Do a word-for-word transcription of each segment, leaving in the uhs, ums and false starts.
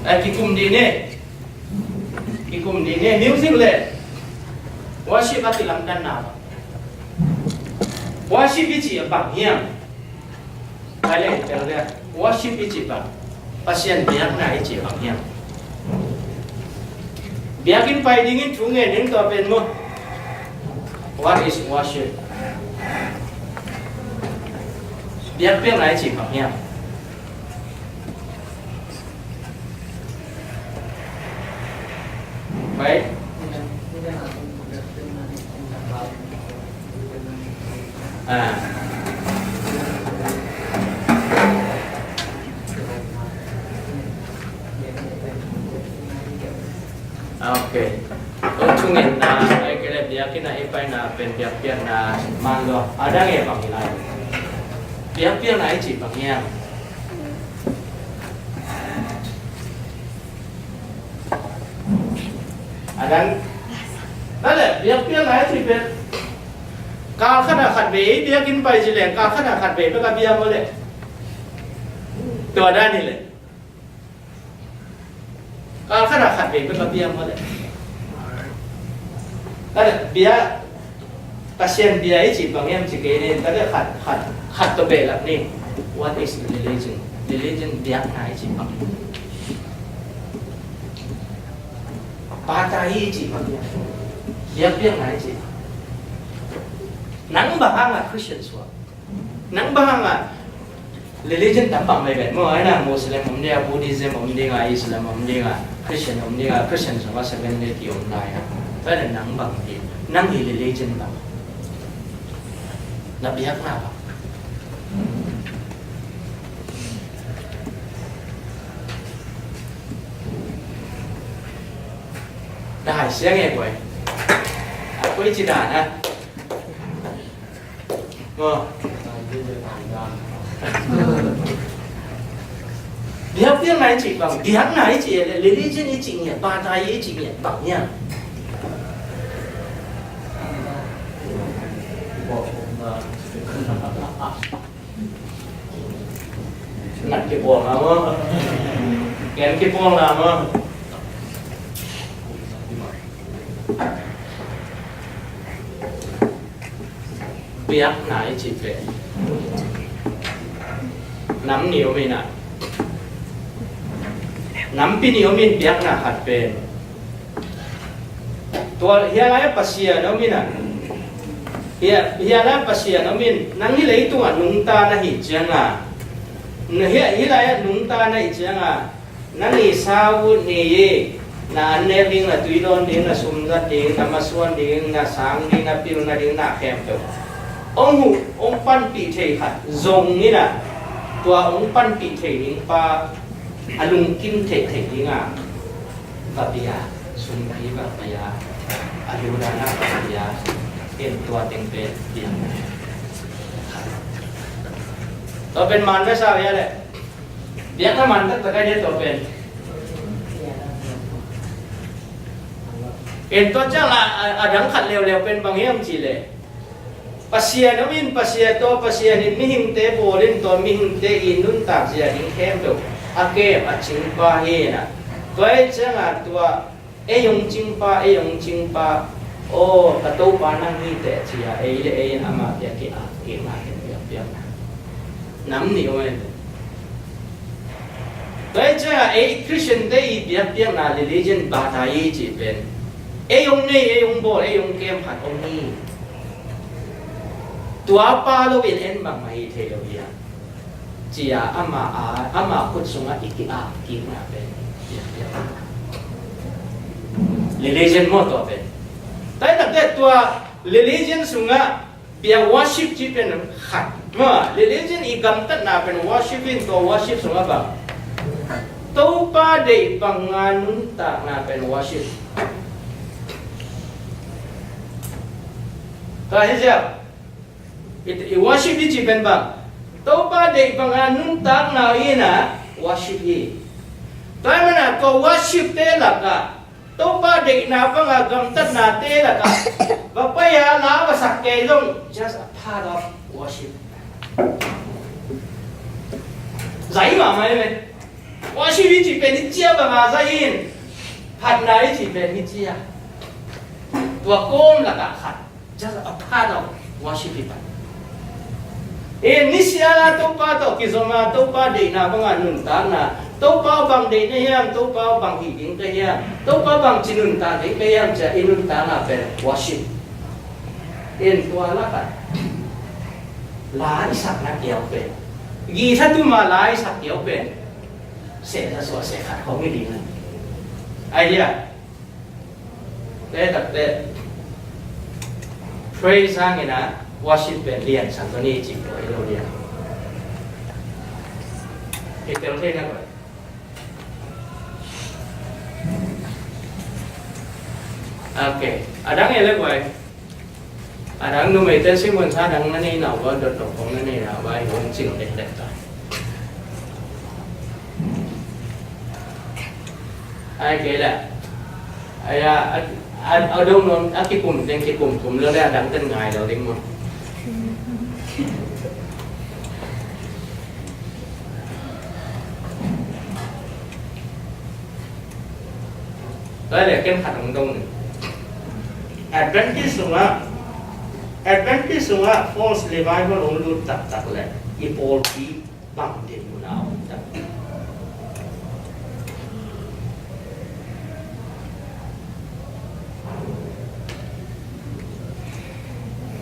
Ai, kikum dih ni. Kikum dih ni. Music le worship a kilamdanna bang. Worship i cih a bang hiam? Ai le, tel le. Worship i cih bang. Pasian biakna i cih bang hiam? Biakinn pai dingin thu ngen ding tua pen maw. What is worship? Biakpiakna i cih bang hiam? Baik. Ah. Ah, ok. Tua thu ngetna, ai kei le biakinn ah i paina pen biakpiakna man lo. A dang e bang hi lai. Biakpiakna i cih bang hiam? A dang. Tua le, biakpiakna i cih pen. Kal khat ah khat vei, biakinn pai ci leng, kal khat ah khat vei, bek a bia maw le. Tua dan hi le. Kal khat ah khat vei bek a bia maw le. Tua le bia, Pasian bia i cih bang hiam ci kei ni, tua le khat, khat, khat tawh behlap ni. What is religion? Religion biakna i cih bang. Bata i cih bang hiam? Biakpiakna i cih bang. Nang bang hang a Christian suak. Nang bang hang a religion tam bang mai vet maw, ai na Muslim om ding a, Buddhism om ding a, Islam om ding a, Christian om ding a, Christian sungah Seventh Day ki om lai a. Tua le nang bang hi, nang hi religion bang. Na biakna bang. Na hai siang e koi. A koi ci dan a. Maw. Biakpiakna i cih bang, biakna i cih le, religion i cih ngiat, bata i cih ngiat bang hiam? Nat kipawl na maw? Gen kipawl na maw? Biakna i cih pen nam nih om in a, nampi nih om in biakna khat pen. Tua hia lai Pasian om in a, hia, hia lai Pasian om in, nang hi leitungah nungta na hi cianga, na hia, hia lai nungta na hi cianga, nang i sau ni i, na an nek ding, na tui dawn ding, na sum zat ding, na masuan ding, na sang ding, na pilna ding, na khempeuh hong huh, hong panpih thei khat zong in a, tua hong panpih thei ding pa a lungkim theihtheih ding a, va bia, sumpi va bia, a ludan a va bia, en tua teng pen bia. Tua pen man na sau hia le. Biakna man taktak a hi tua pen. En tua ciang a, a, a dang khat leuleu pen bang hiam cih le. Pasian om in, Pasian tawh, Pasian in mihingte bawl in tua mihingte i nuntak zia ding khempeuh a kem a cingpa hi na. Tua hi ciang a tua ei hong cingpa, ei hong cingpa, aw, ka Topa nang hi teh ci a, ei le ei in amah biak i a, i ngah in biakpiakna. Nam nih om e. Tua hi ciang a ei Christian te i biakpiakna religion bata i cih pen. Ei hong nei, ei hong bawl, ei hong kem khat om hi. Tua pa lo in en bangmah hi thei lo hi a. Ci a ama a, ama khut sungah i ki-ap kikna pen. Religion maw tua pen. Tua hi takte tua religion sungah bia worship ci pen khat. Maw, religion i gamtatna pen worship in tua worship sungah bang. Topa deih banga nuntakna pen worship. Tua hi ziau. I, i worship i ci pen bang. Topa deih banga nuntakna hi na worship hi. Tua hi mana tua worship te lakah. Topa deihna banga gamtatna te lakah. Va pai a la va sak kei zong just a part of worship. Zai mahmah hi ve. Worship i cih pen hi cia banga zah in, phatna i cih pen hi cia. Tua kawm lakah khat, just a part of worship hi pan. Eh, nisiana Topa tawh kizom a, Topa deihna banga nuntakna, Topa bang deih na hiam, Topa bang hih ding ka hiam, Topa bang ci nuntak ding ka hiam, ci a i nuntakna pen worship. In tua lakah la i sakna kiau pen, guitar tuma la i sak kiau pen, sehna suah seh khat khong hi ding. Idea. Te takte praise hangin a worship pen lian sak tuni cih tua hi lo lian. Hi tel thei na koi. Ok. A dang e le koi. A dang numei ten simun sa dang na nei nau ba dot dot kong na nei nau ba i hong cing dek dek ta. Ai kei le. Ai a, a, a, a dong nong a kikum teng kikum kum lo le a dang ten ngai lo ding mo. Tua le ken khat hong dong ni. Adventist sungah, Adventist sungah false revival hong lut taktak le i pawlpi bang din mun a om tak.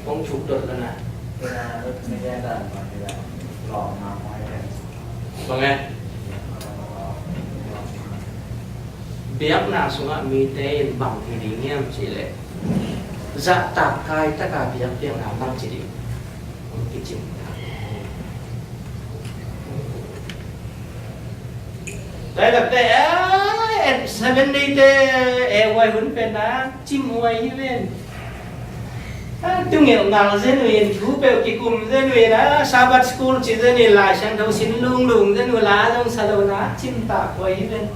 Kong thuk dot lana. Bang e? Biakna sungah mite in bang hi ding hiam cih leh zahtak kai taka biakpiakna bang ci ding. Kicing. Tua hi takte, eh, Seven Day te, eh, huai hun pen na, cim huai hi ven. Ah, tu ngelh ngal zen uh in, thu peuh kikum zen uh in, ah, Sabbath school ci zen uh in, Lai Siangtho sin lunglung zen uh la zong sa lo na, cim tak huai hi ven.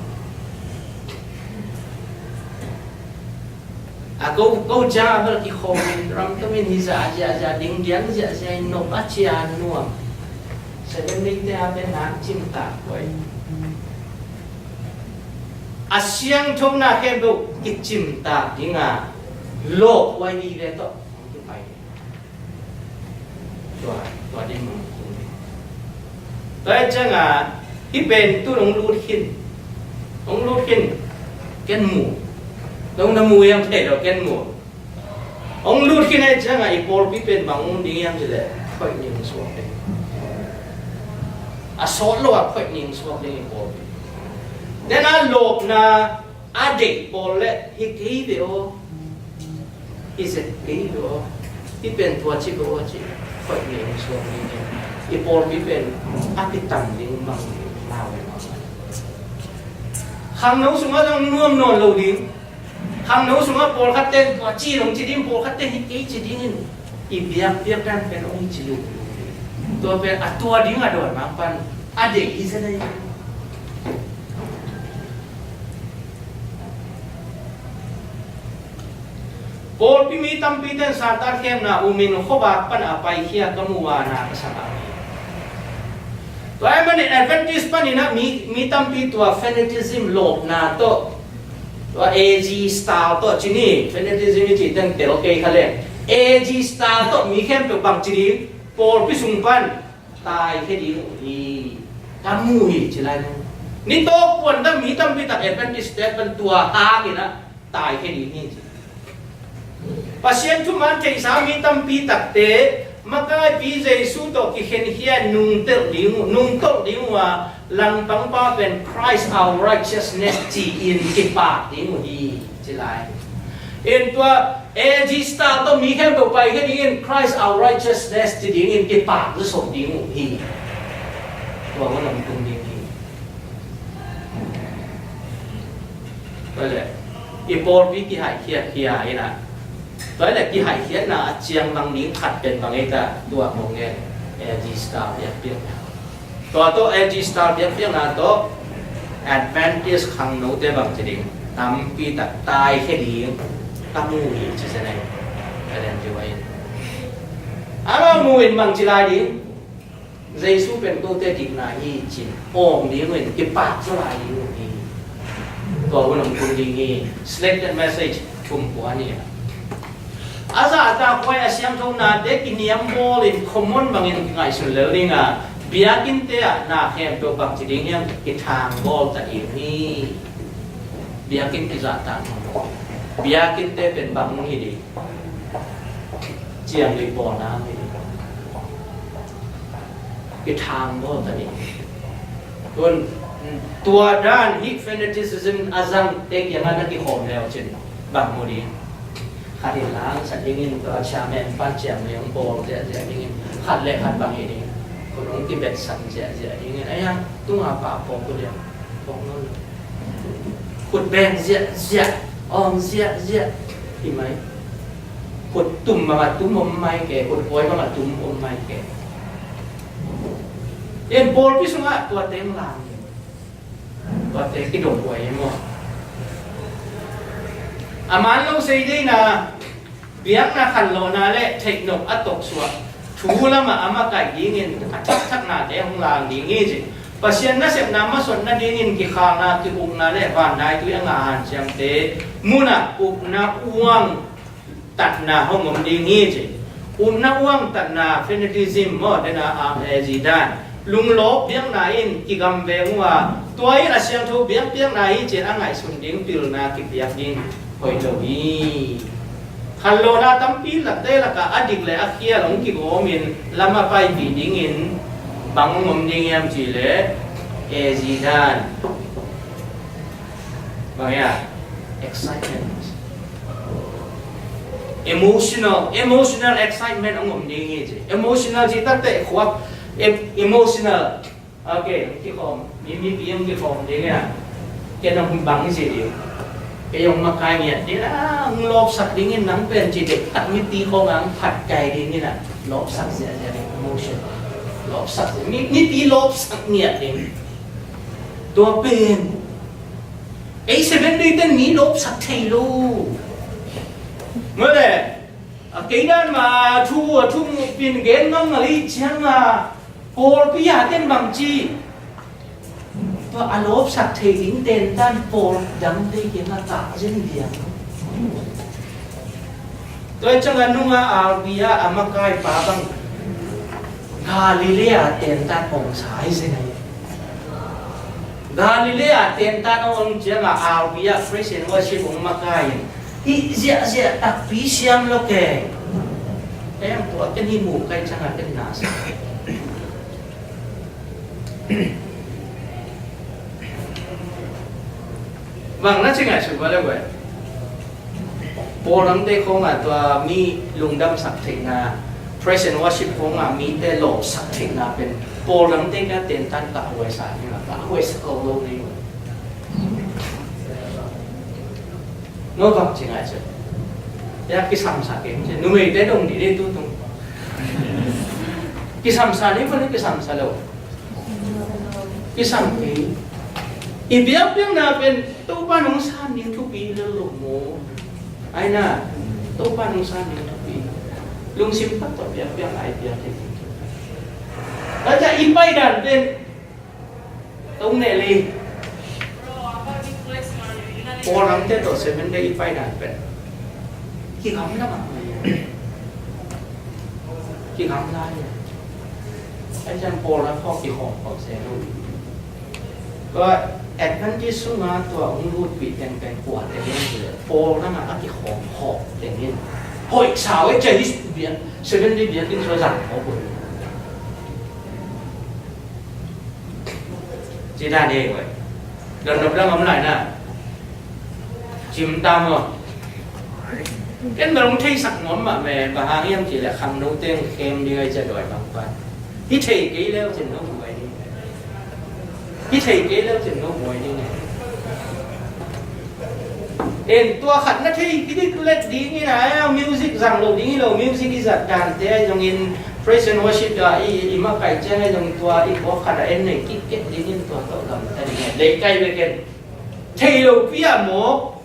A ko, ko ciang a bel kikhawm in, ramtom in hi zah, zah, zah, ding diang zah, zah in nop a cia nuam. Seven Day te a pen nak cim tak koi. A siangthona khempeuh kicim tak ding a, lawp huai vive tawh hong kipai. Tua, tua ding mah. Tua hi ciangin, hih pen tu hong lut khin. Hong lut khin. Ken mu. Nong na mu hiam thei lo, ken mu. Hong lut khin hi ciangin, i pawlpi pen bang hong ding hiam cih leh, khoih ning suak ding. A sawt lo a khoih ning suak ding i pawlpi. Then a lawpna, a deih pawl le hi kei ve aw. Hi zek kei ve aw. Hi pen tua ci ve aw ci. Khoih ni hong suak ni ni. I pawlpi pen a kitam ding mang ding lau ve mang. Khangno sungah zong nuam nawn lo ding. Khangno sungah pawlkhat ten tua ci long ci ding, pawlkhat ten hi kei ci ding in. I biakpiak dan pen hong ci lungdung ding. Tua pen a tua ding a dawi mang pan a deih hi zen ahi. Pawlpi mi tampi ten Satan khemna umin khuavak pan a paikhia ka muh a na ka sa a hi. Tua ahih manin Adventist panin ah mi, mi tampi tua fanatism lawpna tawh, tua A G style tawh ci ni, fanatism i cih teng tel kei kha leng. A G style tawh mi khempeuh bang ci ding, pawlpi sung pan taikhia ding uh hi, ka mu hi ci lai ding. Ni tawk puan dah mi tampi tak Adventist te pan tua hangin ah taikhia ding hi ci. Pasian thuman theihsa mi tampi takte makaipi Jesu tawh kikhenkhia nungtelh ding uh, nungtolh ding uh a, langpangpa pen Christ our righteousness ci-in kipak ding uh hi. Ci lai. In tua A G style tawh mi khempeuh paikhia dingin Christ our righteousness ci dingin kipak zaw sawh ding uh hi. Tua hong tung ding hi. Tua le i pawlpi kihaihkhiat hi a, in a. Tua le kihaihkhiatna a ciang bang ding khat pen bang ei ta, tua kong ngen A G style biakpiak. Tua tawh A G style biakpiakna tawh Adventist khangnote bang ci ding, tampi tak taikhia ding ka mu hi ci zen ahi. Ellen G. White in, amah mu in bang ci lai ding, Jesu pen kote dikna hi cin awng ding uh in kipak zaw lai ding uh hi. Tua hun hong tung ding hi. Selected message thum pua ni. A zahtak huai a siangtho nate kiniambawl in common bangin kingaihsun lel ding a, biakinnte ah na khempeuh bangci ding hiam, kithangbawl ta ding hi. Biakinn kizahtak, biakinnte pen bang hi ding, ciang ding bawlna hi ding. Kithangbawl ta ding. Tun, tua dan hih fanaticism a zangte kiangah na kikhawm leu cin bang mu ding? Khat in langsak dingin, tua chairman pan ciang leng bawl ziahziah dingin, khat le khat bang hi ding, khut hong kibetsak ziahziah dingin, aia, tunga pah pawk uh liang, pawk nawn lo. Khut beng ziahziah, awng ziahziah hi mai. Khut tum bangah tum om mai ke, khut huai bangah tum om mai ke. Yen pawlpi sungah tua teng lang, tua teng kidong huai hi maw? A man lo sei ding a, biakna khanlawhna le theihnop a toksuah thu lamah a makaih dingin a thakthaknate hong lang ding hi ci. Pasian nasepna masuan nadingin kikhalna, ki-ukna le vandaitui a ngah hanciamte munah upna uang tatna hong om ding hi ci. Upna uang tatna, fanaticism maw, dena, ah, eh, zidan lunglawp biakna in kigam veng uh a, tua in a siangtho biakpiakna hi ci-in a ngaihsun ding pilna kipiak ding hoih lo hi. Khanlawhna tampi lakte lakah a dik le a khial hong kigawmin lam a paipih dingin bang hong om ding hiam cih leh, eh, zidan, bang hiam, excitement. Emotional, emotional excitement hong om ding hi ci. Emotional cih takteh khuak, em-, emotional. Ok, kikhawm, mi, mipi hong kikhawm ding a, ken hong bang ci ding. Kei hong makai ngiat ding a, hong lawpsak dingin nang pen ci ding. Tak mipi khawng a hong phat kai dingin a, lawpsak ziahziah ding, emotion. Lawpsak ziah, mi, mipi lawpsak ngiat ding. Tua pen ei Seven Day ten mi lawpsak thei lo. Mawle, a kei dan mah thu a thum pin gen ngamngal i cianga, pawlpi a ten bangci, tua a lawpsak thei ding tentan pawl dangte kiangah kah zen liang. Tua ciangah nunga R B ah a makaipa bang Galilee a tentan hong sa hi zen hi. Galilee a tentan hong om ciangah R B ah praise and worship hong makai in, hih ziahziah takpi siam lo keng. Kei ang tua ken hih mu kai ciangah ken na sa. Bang na ci ngaihsun va le guai. Pawl dangte khawngah tua mi lungdamsak theihna, praise and worship khawngah mite lawpsak theihna pen pawl dangte kia tentan kahhuai sa hi, kahhuai sa ko lo nei. No bang ci ngaihsun. Ya kisamsa keng ci, numeite dong dih dih tutung. Kisamsa dih pen kisamsa lo. Kisam kei. I biakpiakna pen Topa nong san ding thupi lel lo maw? Ai na, Topa nong san ding thupi. Lungsim tak tawh biakpiakna i biak hi. Tua ciang i paidan pen tong neh lei. Pawl dangte tawh Seven Day i paidan pen kigamla mahmah hi. Kigamla hi. Ai ciang pawl dang khawng kikhawm khawm se lo. Tua Adventist sunga tua hong lutpih teng pen kua teng in, pawl dangah a kikhawm khawm teng in. Hoih sa uh e, ciang hi biak, Seven Day biakinn sua zang khawm uh. Ci dan hi, hoih. Dondop dang om lai na. Cim tam aw. Ken bel hong theisak nuam mah me, bang hang hiam cih leh khangno teng khem ding ai cia dawi bang pan. Hi thei kei leu cin no buai ding. Hi thei kei leu cin no buai ding. En tua khat na thei kidik let ding in a, music zang lo ding hi lo, music i zat dan te ai zong in praise and worship a i, i makaih ciang ai zong tua i kua khat a en nei kik kek ding in tua tawh gam ta ding. Dei kai bek en. Thei lo pi a maw?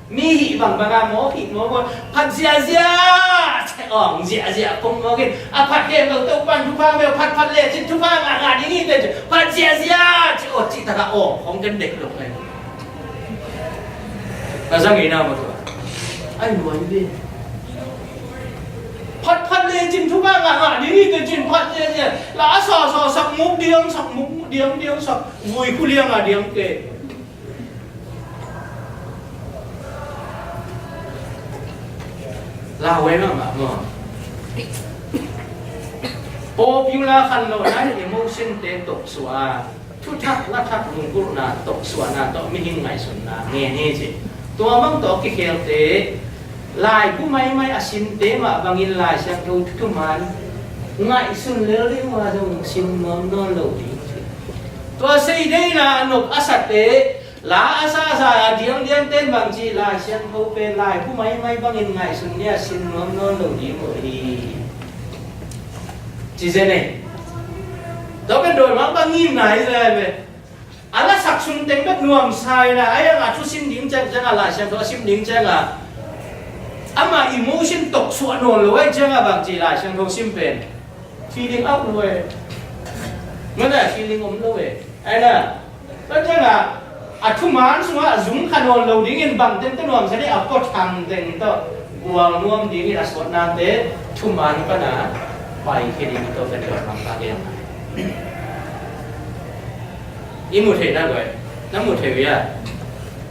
Mi hih bangbang a mawk hih mawk uh, phat ziazia, ong ziazia kong mawk in, a phat khempeuh Topa'n thupha pia, phat phat lecin thupha ngah ngah ding hi teh ci, phat ziazia ci, aw cih takah aw hong ken dek lo ngai. Na zang ina maw tua? Ai nuai ve. Phat phat lecin thupha ngah ngah ding hi teh cin, phat ziazia. La a sa sa sak muk diang sak muk diang diang sak vui khu liang a diang ke. Lau ei mahmah maw? Popular khanlawhna in emotion te toksuah a, thuthak lathak lunggulhna toksuahna tawh mihing ngaihsutna ngen hi ci. Tua bang tawh kikhelte laibu maimai a sinte mah bangin Lai Siangtho thuman ngaihsun lel ding uh a zong sin nuam nawn lo ding ci. Tua sei deihna a nop a sate La a sa sa a diangdiang ten bang ci Lai Siangtho pen laibu maimai bangin ngaihsun ni a sin nuam nawn lo ding uh hi. Ci zen e. Tua pen dawi mang bang ngimna hi zen e. A lasak sung teng bek nuamsa hi na, a iang a thu sim ding ciang ciang a Lai Siangtho a sim ding ciang a ama emotion toksuah nawn lo a i ciang a bang ci Lai Siangtho sim pen feeling out lo e. Mana feeling om lo e. Ai na. Tua ciangah a thuman sungah a zum kha nawn lo dingin bangteng tawh nuamsa ding a pua thang teng tawh gual nuam dingin a suatnate thuman pana paikhia ding tawh pen tua bang ka gen. I mu theihna guai, na mu thei uh ia?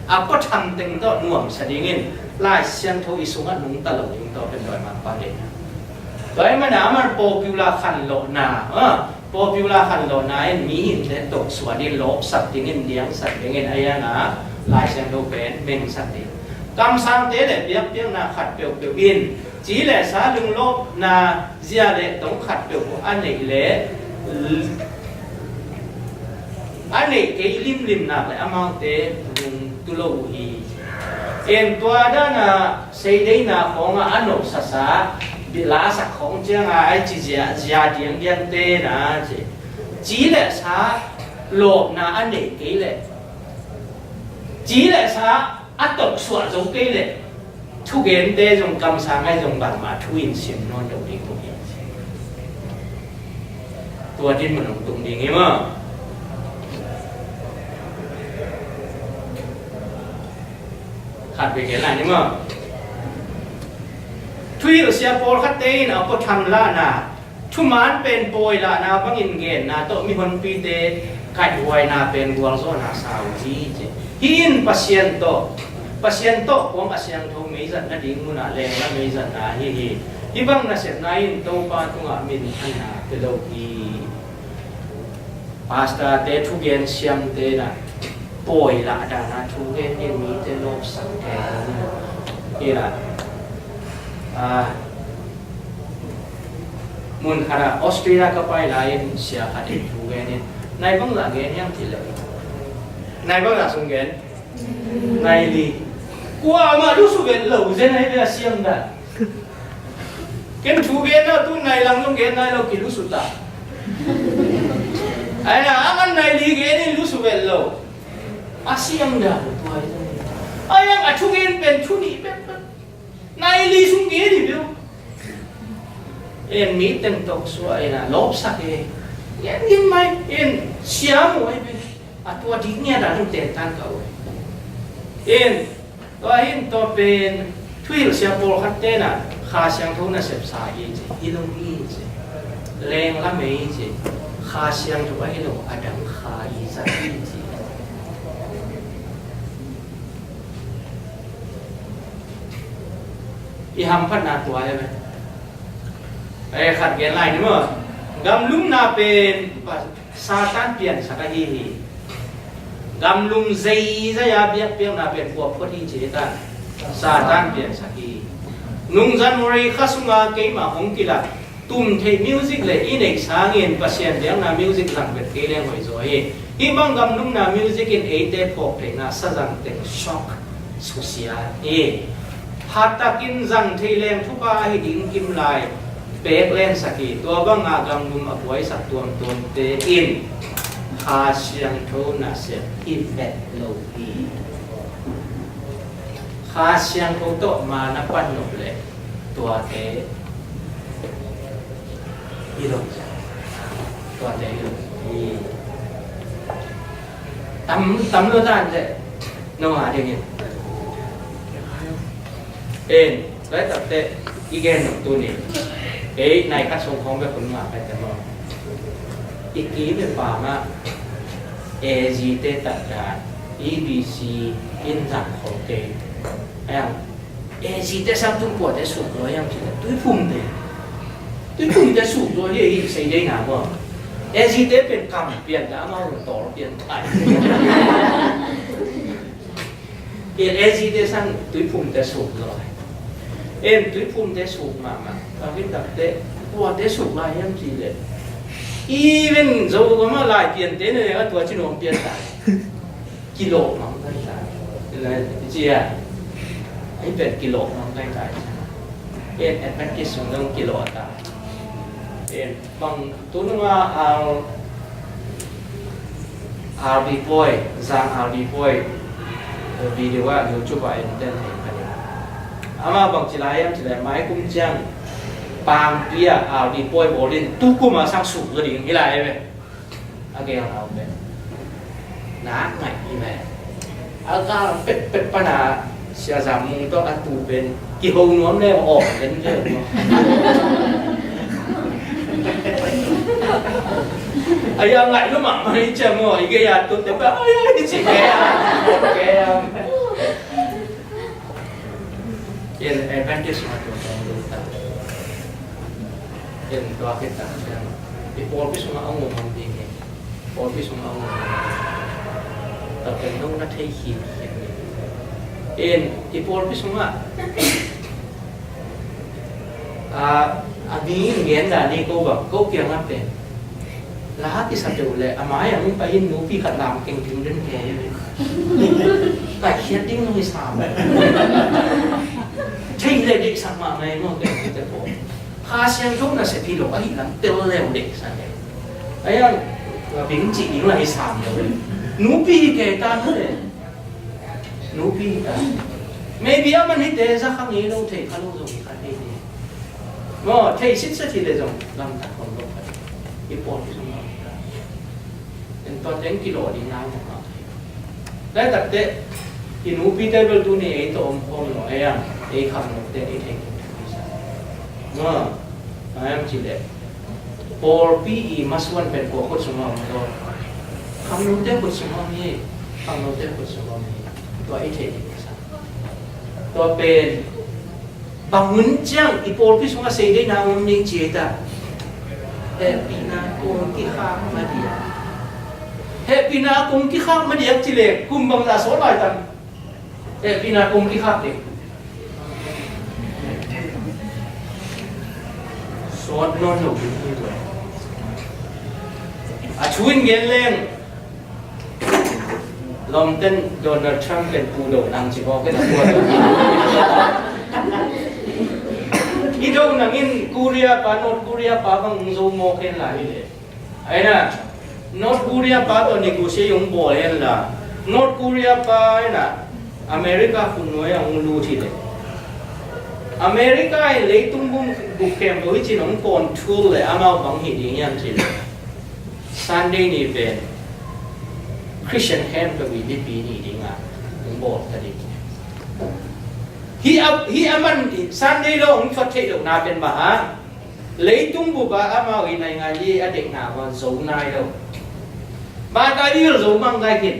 A pua thang teng tawh nuamsa dingin Lai Siangtho i sungah nungta lo ding tawh pen tua bang ka gen. Tua ahih manin a man popular khanlawhna, ah, popular khanlawhna in mihingte toksuah ding, lawpsak dingin, liangsak dingin a iang a Lai Siangtho pen mengsak ding. Kamsangte le biakpiakna khat peuhpeuh in ci le sa lunglawpna zia le tong khat peuhpeuh a neih le a neih kei limlim nak le amaute lungtu lo uh hi. En tua dana seideina khawngah a nopsasa lasak khawng cianga ai ci zia, zia diangdiang tena ci. Ci le sa lawpna a neih kei le ci le sa a toksuah zo kei le thugente zong kamsang ai zong bangmah thu in sim nawn lo ding uh hi. Tua din mun hong tung ding hi maw? Khat vei gen lai ni maw? Thuhilh sia pawlkhatte in a puatham lahna thuman pen pawi lahna bangin genna tawh mihonpite kaihhuaina pen gualzawhna sa uh hi ci. Hih in Pasian tawh, Pasian tawh kuang a siangtho meizat nading munah lengla meizatna ahi hi. Hih bang nasepna in Topa tungah minthanna pia lo hi. Pastorte thugen siamte na pawi lah dana thugen in mite lawpsak te hi la. Ah, mun khatah Australia ka pai lai-in sia khat in thu gen in, nai bang lah gen hiam cih leh, nai bang lah sung gen? Nai li. Kuamah lusu gen lo zen ahi ve a siam dan. Ken thu gen na tu nai lang zong gen nai lo kilusu ta. Ai na, a man nai li gen in lusu vel lo. A siam dan tua hi. Ai ang a thu gen pen thu nih pek pek. Nai li sung gen hi beu. En mi teng toksuah en a lawpsak e. En in mai en siam uh ai beu. A tua dik ngiat a lungten tan ka uh. En tua hin tua pen thuhilh sia pawlkhat ten a Kha Siangtho nasepsa hi ci. Hi lo hi ci. Lengla mei ci. Kha Siangtho ahi lo a dang kha i zat hi ci. I hamphatna tua hi ve. Ei khat gen lai ni maw? Gamlumna pen Satan piansak ahi hi. Gamlum zeizai a biakpiakna pen kua phot hi ci hi ta. Satan piansak hi. Nungzan Mori kha sunga keimah hong kilak tum theih music le i neih sangin Pasian biakna music lang bet kei leng hoih zaw hi. Hih bang gamlumna music in eite phawk theihna sazang teng shock susia hi. Hattakin zang thei leng thupha ahi ding kim lai pek lensak hi. Tua banga gamlum a buaisak tuamtuamte in Kha Siangtho nasep hi vet lo hi. Kha Siangtho tawh ma na pan nop leh tuate hi lo. Tuate hi lo. Hi. Tam, tam lo dan te. No, a ding in. En, lai tak te i gen nop tu ni. Ei, nai khat sung khong be kun nga kai te mo. I ki be pa ma. A Z te tak dan. A B C in zang khong te. Ayang. A Z te sang tung pua te suk lo ayang ki te. Tuiphum te. Tuiphum te suk lo hi, hi sei dei na mo. A Z te pen kam pian ta ma, tol pian ta. En, A Z te sang Tuiphum te suk lo. En, Tuiphum te suk mahmah. Ka kin tak te, tua te suk lai hiam ci le. Even Zogam a lai pian te ne, a tua ci nuam pian ta. Kilawh mang kai ta. Lai, ci a. Ai pen kilawh mang kai ta. En, Adventist sung dong kilawh ta. En, bang tu nung a, a, R B Boy, Zang R B Boy, video a YouTube a en ten thei ka ni. Ama bang ci lai hiam ci lai, mai kum ciang Pangpi a R B Boy bawl in tu kum a sang suk ka ding hi lai ve. A gel hau ve. Nak ngai hi ve. A gal pet pet pana Sia Zam Mung tawh a tu pen kiho nuam le aw pen le. Ai a ngai lo mahmah hi ciam aw, i gei a tu te pa ai ai ci gei a. Gei a. En Adventist ma tu tawng tu ta. En tua khit tak ciang i pawlpi sungah a ngawm ding hi. Pawlpi sungah a ngawm. Tua pen nong na thei khin khin ni. En i pawlpi sungah a, a mi in gen dan ni ko bang, ko kiangah pen. La kisa peuh leh a mai-ah hong pai in nupi khat lam keng ding den kei hi ve. Kaikhiat ding nong hi sam. Thei leh deihsak mahmah hi maw kei te pawl. Kha Siangtho nasep hi lo ahih lam tel leu deihsak hi. Ahi hang, a bing cih ding lah hi sam lo hi. Nupi hi kei ta hi le. Nupi hi ta. Maybe a man hi te za kha ngei lo thei kha lo zong hi kha thei hi. Maw, thei sitset hi le zong lamtak khong lo kha. I pawl hi zong lamtak. En tua teng kilawh ding nai mawk mawk hi. Laitak teh i nupi te bel tuni ei tawh om khawm lo ei ang, ei kham lo te ei thei kik thei sa. Maw, ai am ci leh pawlpi i masuan pen kua khut sungah om lo. Kham lo te khut sungah om hi. Kham lo te khut sungah om hi. Tua ei thei kik sa. Tua pen bang hun ciang i pawlpi sungah sei deihna om ding ci ei ta. Hehpihna kong kikhak madiak. Hehpihna kong kikhak madiak ci leh kum bangzah sawt lai tam. Hehpihna kong kikhak ding. Sawt nawn lo ding hi. A thu in gen leng. Lawmten Donald Trump pen pu do nang ci bawk in a kuat. I do nang in Korea pa, North Korea pa bang zo mawk hen lai hi le. Aina, North Korea pa tawh negotiate hong bawl hen la. North Korea pa aina, America khut nuai a hong lut hi le. America in leitung bum buk khempeuh hi cin hong control le amau bang hi ding hiam ci le. Sunday ni pen Christian khempeuh i biapi ni dingah hong bawl ta ding. Hih a, hih a man Sunday lo hong thuat theih lohna pen bang hang? Leitung bup ah amau i naingan i a deihna hua zo nai lo. Bata i vil zo mang ngai khin.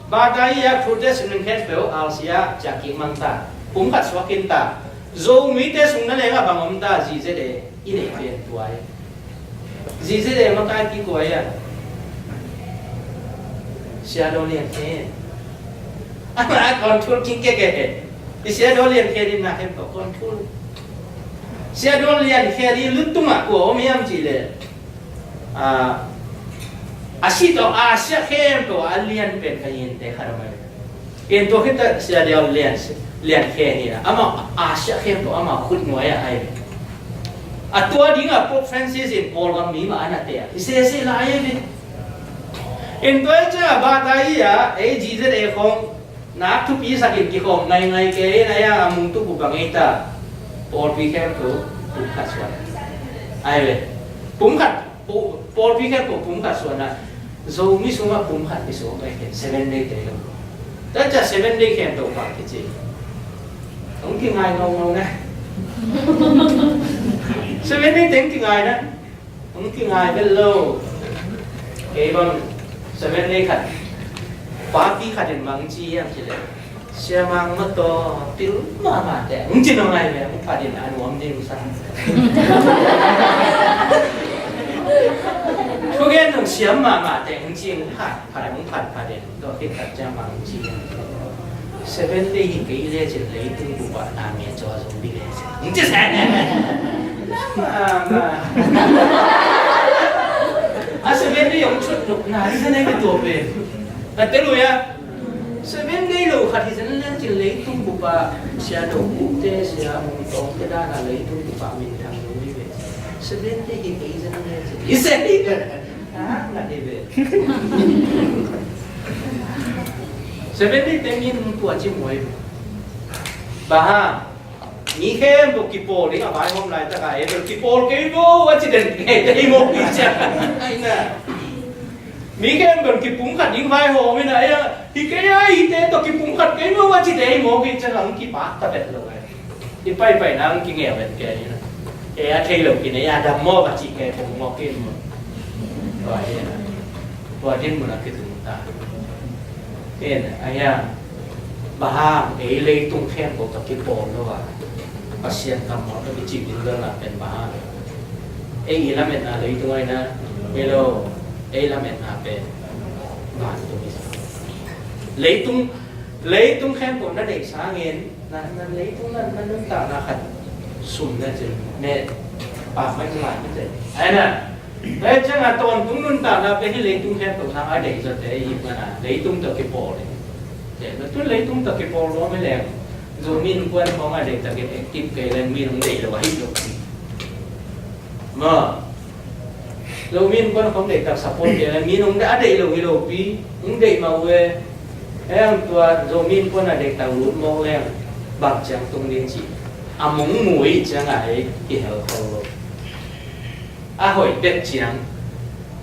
Bata i a Protestant khempeuh Asia ciah kik mang ta. Pum khat suak khin ta. Zomite sung na lengah bang om ta, Z Z A i neih pen tua hi. Z Z A makai kikuai a. Sia Daw Lian Khe. Ama control kik keke he. I Sia Daw Lian Khe ding na hem ko control. Sia Daw Lian Khe ding luttung a kua om hiam ci le. A, a si tawh a sia khem tawh a lian pen ka yin te kha dong ai. En tua khit a Sia Daw Lian, Lian Khe hi a, amah a sia khem tawh amah khut nuai a hai. A tua ding a Pope Francis in Kawlgam mi mah a na te a. I se se lai e ve. En tua i cia ba ta i a, ei Z Z A khong, Nak thupi sakin kikhawm ngaingai kei in a, a mung tuk uh bang ei ta. Pawlpi khempeuh pumkhat suan. Ai ve. Pumkhat, pu-, pawlpi khempeuh pumkhat suan a. Zomi sungah pumkhat i suak ai kei. Seven Day te lo. Tua ciang Seven Day khempeuh bang kici. Hong kingai ngaungau na. Seven Day te hong kingai na. Hong kingai bel lo. Kei bang Seven Day khat, papi khat in bang ci hiam cih leh, Sia Mang mawtaw pil mahmah teh, hong ci nong ai ve, hong phat in a nuam ding sa. Thugen hong siam mahmah teh, hong ci, hong phat, phat, hong phat, phat in. Tua khit tak ciang bang ci hiam. Seven Day hi kei lecin leitung bup ah na ngen zaw zong ding lecin. Ci seh. Lama ma. A Seven Day hong cut nop na hi sa nei ka tua pen. A te lu ya. Seven Day lo khat hi sa lecin leitung bup ah Sia Do Khup te, Sia Mung Tawng te dan a leitung bup ah minthang lo hi ve. Seven Day hi kei sa lecin. Hi sa hi. Ah, ngat hi ve. Seven Day te min tua ci muai. Bang hang, mi khempeuh kipawl ding a vaihawm laitak a, eh, bel kipawl kei vo a ci den kei te hi mawk hi ciang. Ai na. Mi khempeuh kipumkhat ding vaihawm in a, eh, hi kei a, hi te tawh kipumkhat kei vo a ci te hi mawk hi ciang, a hong kipak ta bet lo ai. I paipai nang kingeu het kei na. E a thei lo kinei a dam mawk a cih kei pong mawk in maw. Tua hi a. Tua dinmun a kitung ta. En a hiang. Bang hang ei leitung khempeuh tawh kipawl lo a. Pasian kammaw tawh kicih ding lo na pen bang hang. Ei i lametna leitung a hi na. Ei lo. Ei lametna pen. Vantung hi sa. Leitung, leitung khempeuh na deih sangin. Na, na leitung na, na nuntakna khat sum na cin, ne, pa mai lai na cin. Ai na, ai ciang a tawntung nuntakna pen hi leitung khempeuh sang a deih zaw te hi mana, leitung tawh kipawl hi. Te, na tun leitung tawh kipawl lo mi leng, Zomi Innkuan khawng a deih takin active kei leng mi nung deih lo a hi lo. Ma. Zomi Innkuan khawng deih tak support kei leng, mi nung a deih lo hi lo pi, nung deih mah uh e. Heng tua Zomi Innkuan a deih tak lut mawk leng, bang ciang tung ding ci. A mong mui ciang a hei, kihel khol lo. A hoih bek ciang,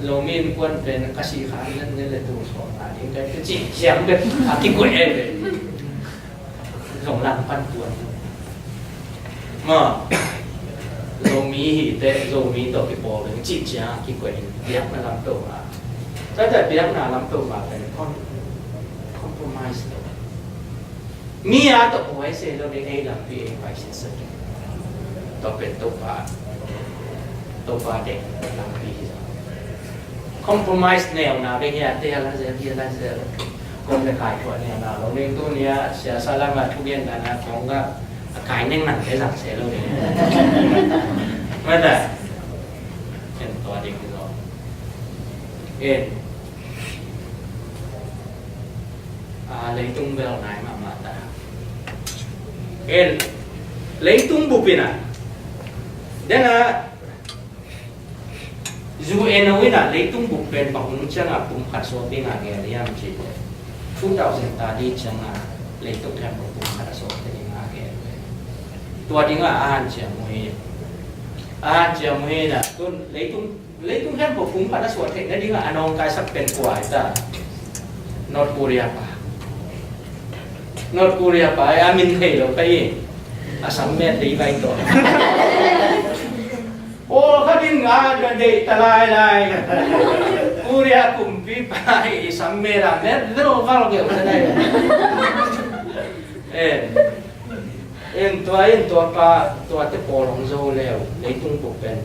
Zomi Innkuan pen ka si kha lian lian le tu sawm a ding kai ka ci ciang bek, a kikuai e bek. Zong lam pan tuan. Ma, Zomi hi te, Zomi tawh kipawl ding cih ciang kikuai in biakna lam peuhmah. Tua biakna lam peuhmah pen com-, compromise lo. Mi a tawh buai se lo ding ei lampi ei pai sin sa ding. Tua pen Topa, Topa ding lampi hi lo. Compromise neu na ve hi a te a la zel, hi a la zel. Kong le kai tua neu na lo ding tu ni a sia sa lam a thu gen dan a kong ga a kai neng nang te zang se lo ding. Mata. Ken tua ding hi lo. En. A, leitung bel nai mahmah ta. En. Leitung bup in a. Den a. U N O in a leitung bup pen bang hun ciang a pumkhat suak ding a gel hiam ci. Two thousand thirty ciang a leitung khempeuh pumkhat a suak ding a gel. Tua ding a a hanciam uh hi. A hanciam uh hi na tun leitung, leitung khempeuh pumkhat a suak theih na ding a a nawngkaisak pen kua hi ta. North Korea pa. North Korea pa a min thei lo ka hi. A sam met dei vai tawh. Pawlkhat in a deih ta lailai. Korea kumpipa i sam met a met vel val keu ta nai. Eh. En tua, en tua pa, tua te pawl hong zo leu, leitung bup pen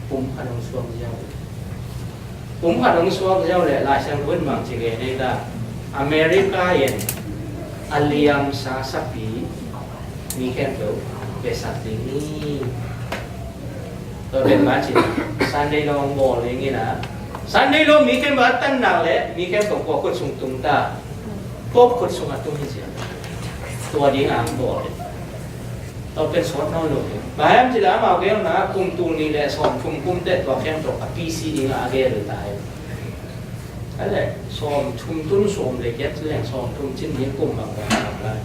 pumkhat hong suak ziau. Pumkhat hong suak ziau le, Lai Siangtho in bang ci gen ei ta. America in a liamsa sapi mi khempeuh besak ding hi. Tua pen bang ci, Sunday law hong bawl ding hi na. Sunday law mi khempeuh a tan nak le, mi khempeuh kua khut sung tung ta. Pope khut sung a tung hi sia. Tua ding a hong bawl ding. Tua pen sawt nawn lo ding. Bang hiam cih leh amau gelna kum tul nih le sawm thum kum teh tua khempeuh a P C ding a a gel ta hi. le sawm thum, tun sawm le giat leng sawm thum cin ni kum bang bang lai.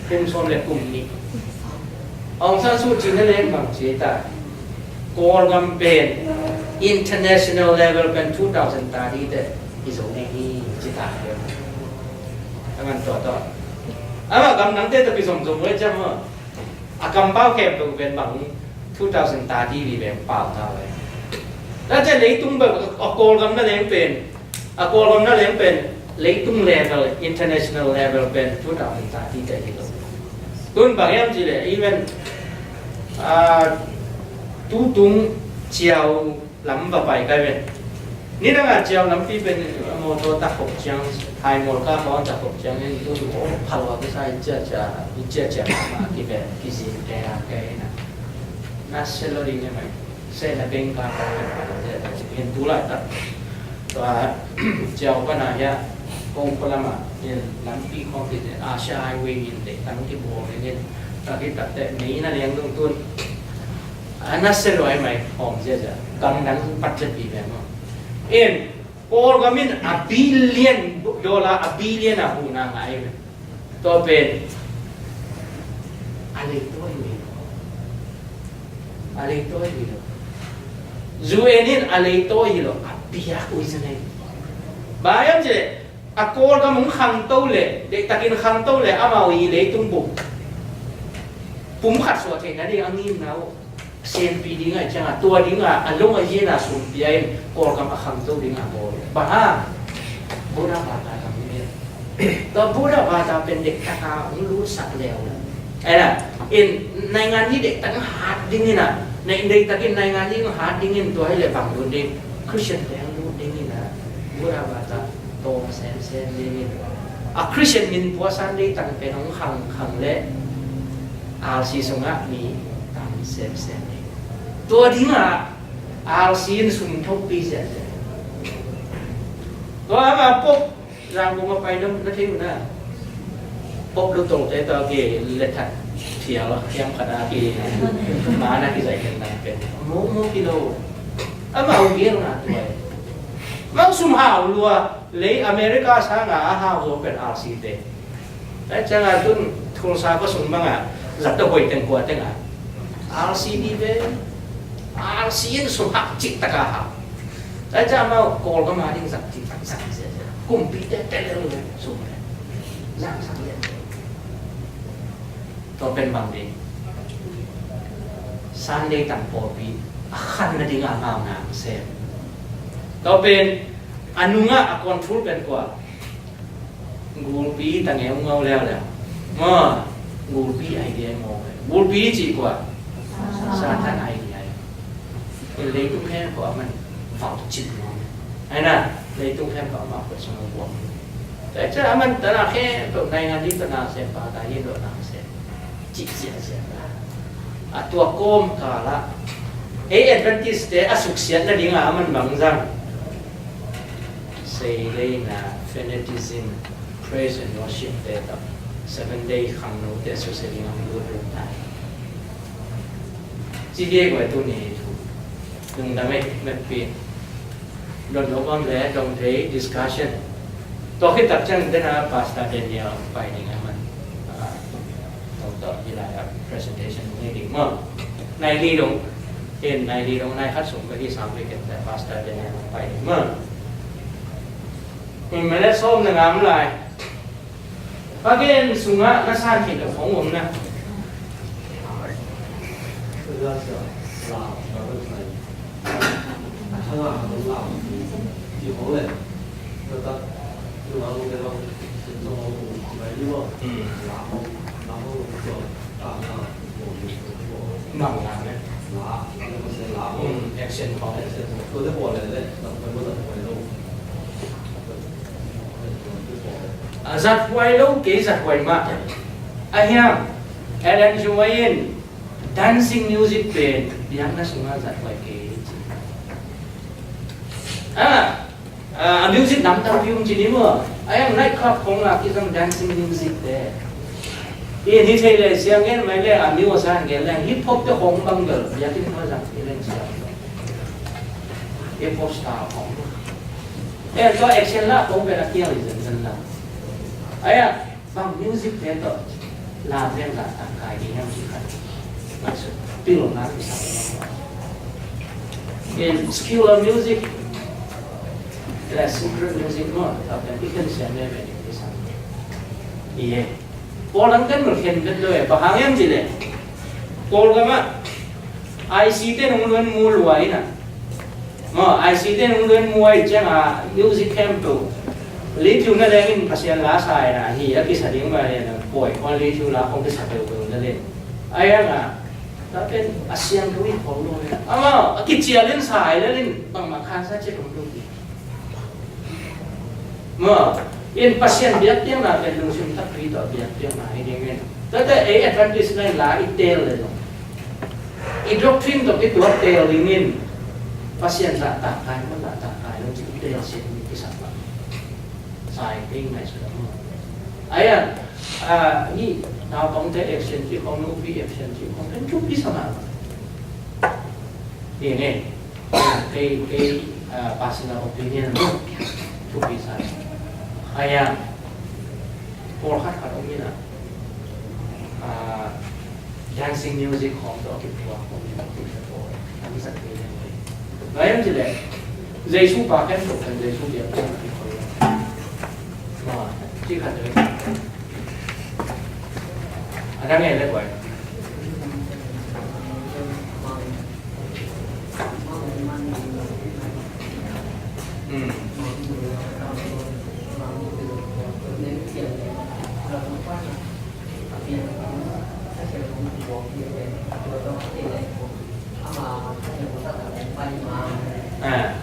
Kum sawm le kum nih. Aung San Suu Kyi na leng bang ci ta. Kawlgam pen international level pen two thousand thirty te i zo ne hi ci ta. Aman to to. Ama gam nang te to ki zom zom we jam ma. A kampau khempeuh pen bang two thousand thirty li pen pau ta ve. Tua ciang leitung bek a Kawlgam na leng pen, a Kawlgam na leng pen leitung level, international level pen two thousand thirty te hi lo. Tun bang hiam cih leh even, ah, tutung ciau lam va pai kai ven. Nidang a ciau lampi pen a mawtaw takhop ciang, hai mawl ka khawng takhop ciang in tun aw phal a kisa in ciacia, in ciacia mahmah kiven kizin kei a kei na. Na se lo ding e mai. Se na beng ka khawng pen phal a ciacia in tu laitak. Tua ciau pana hia kong khualama in lampi khawng kizin Asia Highway in te tang kibawl in in. Tua kitak te mei na liang dung tun. A na se luai mai hawm ziazia gam dang pat le pi ve maw. In Kawlgam in a billion dollar, a billion a huhna ngai ve. Tua pen a leitawi hi lo. A leitawi hi lo. U N in a leitawi hi lo. A piak ui sa nei. Bang hiam cih leh a Kawlgam hong khangto leh, deihtakin khangto leh amau i leitung bum pumkhat suah theihna ding a ngimna uh senpi ding a ciangah tua dingah a lung a yin a sumpia in Kawlgam a khangto ding a bawl. Bang a Buddha bata gam ding in. Tua Buddha bata pen deihtak a hong lutsak leu. Ena in naingan ni deihtak hong hat ding in a, deihtakin naingan ni hong hat ding in tua hi leh bang lut ding, Christian te hong lut ding in a Buddha bata tawm semsem ding in. A Christian min pua Sunday tang pen hong khang khang leh R C sungah mi tam semsem ding. Tua dingah R C in sum thokpi ziahziah. Tua hangah Pope Zangkong a pai dong na thei uh na. Pope lu tawh te tawh ki lethat thial a kiam khat a ki ma na ki zai ken na pen. Mo mo ki lo. Amau gel na tua. Amau sum hau lua lei America sanga a hau zo pen R C te. Tua ciangah tun Tulsa khuasung bangah zat a hoih teng kua tengah R C D ve. R C in sum hak cik taka hau. Tua ciang amau Kawlgam a ding zat cik tak zat zia zia. Kumpi te te le le sum le. Zat zat le. Tua pen bang ding. Sunday tang pawlpi a khan na ding a amau nang sem. Tua pen a nungah a control pen kua. Gulpi tang e ngau leuleu. Ma, gulpi idea ngau. Gulpi ci kua. Satan idea. Leitung khempeuh a man vau cip ngau. Ai na, leitung khempeuh a man vau cip ngau. Tua ciang a man tana khempeuh naingan ding tana sem pa ta hi lo na sem. Cip sia sia ta. A tua kawm kala. Ei Adventist te a suksiat na ding a man bang zang. Sei lei na fanaticism, praise and worship te ta. Seven day khangno te susia ding a man lut lut ta. Ci dia guai tu ni thu. Lungdam ei, meppi. Don lo om le, dong thei discussion. Tua khit tak ciang dena Pastor Daniel pai ding a man. Ah, tua tua i lai a presentation ngei ding maw. Nai li dong, in nai li dong, nai khat sung ka hi sam ve ken ta Pastor Daniel pai ding maw. Min mele som na ngam lai. Pagen sungah na san khin ka khong om na. Mang lang eh. Action khong. A zathuai lo kei zathuai mah. A hiam, Ellen G. White in dancing music pen biakna sungah zathuai kei ci. A, a music nam tampi um ci ni maw. A hiam night club khong ah kizang dancing music te. I ni thei le siang gen mai le a mi wa san gen le hip hop te khong bang bel biakinn khong zang i leng siang. Hip hop star khong. Eh, tua action la kong pen a kial i zenzen la. Aya, bang music te tawh lam leng la tangkai ding hiam ci khat. Ngaihsun. Pil na kisam. In secular music, classical music maw, tua pen i ken siam meme ding kisam. Ie. Pawl dang ten mul khen vet lo e, bang hang hiam cih leh Kawlgam ah I C te nung luan mu lua in a. Maw, I C te nung luan mu a i ciang a music khempeuh Li Thiu na leng in Pasian la sa in a hi a kisa ding mah lian a pawi khawn Li Thiu la khong kisa peuhpeuh na leng. A hiang a, tua pen a siangtho in khawl lo in a. Amau a kicial in sa hi lel in bangmah khansa cik om lo hi. Maw, in Pasian biakpiakna pen lungsim takpi tawh biakpiakna hi ding in. Tuate ei Adventist na in la i teel le zong, i doctrine tawh kituak teel ding in, Pasian zahtak kai, maw zahtak kai lo cih i teel sian ding kisam pah. Sai kei ngaihsut a maw. Ayan, ah, ni naupangte action cih khong, nupi action cih khong, pen thupi sa mah. Ni ne. Kei, kei, ah, personal opinion, thupi sa. Aya, pawlkhat khat om in a, ah, dancing music khawng tawh kiphuak om in a, kiphuak om in a, kiphuak om in a. Tua hi ci leh, Jesu pa khempeuh kan Jesu biak kan kiphuak om in a. Ci khat leh. A dang e le buai. Hmm. Ah.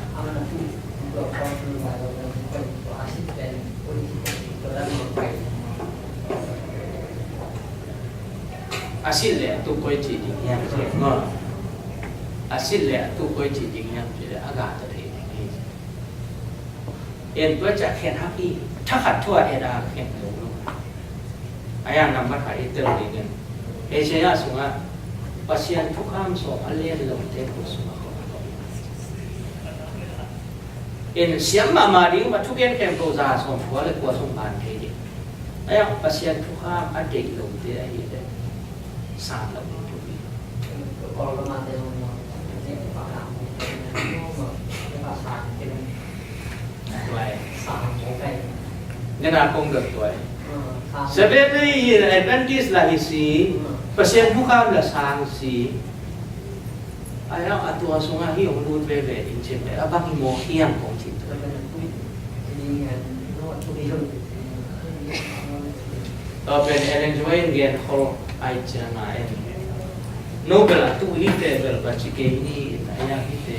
A silh le a tuk koi cih ding hiam, maw? A silh le a tuk koi cih ding hiam cih le a gah ta thei ding hi. En tua ciah khen hak hi, thakhat thu a et a khen lo lo. A yang nambat khat i tel ding in. Isaiah sungah Pasian thukham sawm a lian lo te ko sungah ko. En siam mahmah ding, ma thugen khempeuh za sawm kua le kua sung ban thei ding. A yang Pasian thukham a deih lo te ahi le. Sang lo ding thupi. Tuai. Nena kong dot tuai. Seven Day Adventist la hi si, Pasian thukham la sang si. A yang a tua sungah hi hong lut veve ding cin le, a bang hi mawk hiam kong cin tuai. Tua pen Ellen White in gen khol ai ciang a en. No bel a tu hi te bel ba ci kei ni, a ya hi te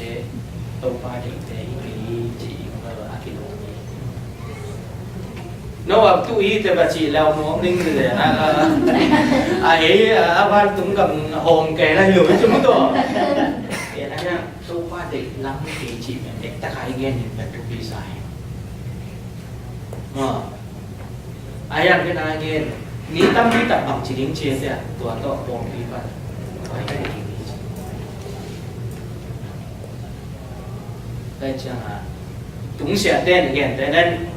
Topa ding te hi kei ci bel a ki lo ni. No a tu hi te ba ci lau mo ning le a a a ei a a ba tung gam hom kei la hi lo ci mu to. E na ya Topa ding lam kei ci pen ek ta kai gen ni pen tu pi sai. A yang ken a gen, mi tampi tak bang ci ding ci a sia, tua tawh pawlpi pan. Pai kai ding ci. Pai ciang a, tungsiah ten gen te nen,